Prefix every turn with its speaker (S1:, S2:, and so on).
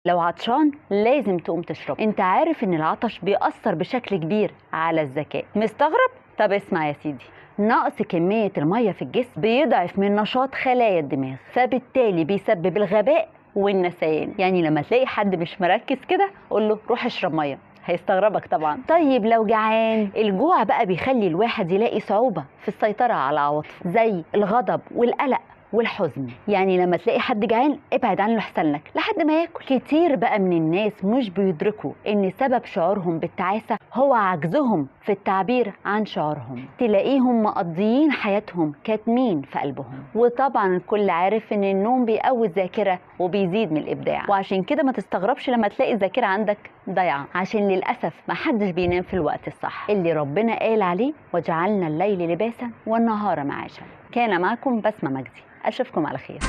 S1: لو عطشان لازم تقوم تشرب. انت عارف ان العطش بيأثر بشكل كبير على الذكاء. مستغرب؟ طب اسمع يا سيدي، نقص كمية المية في الجسم بيضعف من نشاط خلايا الدماغ، فبالتالي بيسبب الغباء والنسيان. يعني لما تلاقي حد مش مركز كده قول له روح اشرب مية، هيستغربك طبعا. طيب لو جعان، الجوع بقى بيخلي الواحد يلاقي صعوبة في السيطرة على عواطفه زي الغضب والقلق والحزن. يعني لما تلاقي حد جعان ابعد عنه احسن لك لحد ما ياكل. كتير بقى من الناس مش بيدركوا ان سبب شعورهم بالتعاسة هو عجزهم في التعبير عن شعورهم، تلاقيهم مقضيين حياتهم كاتمين في قلبهم. وطبعا الكل عارف ان النوم بيقوي الذاكرة وبيزيد من الابداع، وعشان كده ما تستغربش لما تلاقي الذاكرة عندك ضايعة، عشان للأسف ما حدش بينام في الوقت الصح اللي ربنا قال عليه وجعلنا الليل لباسا والنهار معاشا. كان معكم بسمة مجدي، أشوفكم على خير.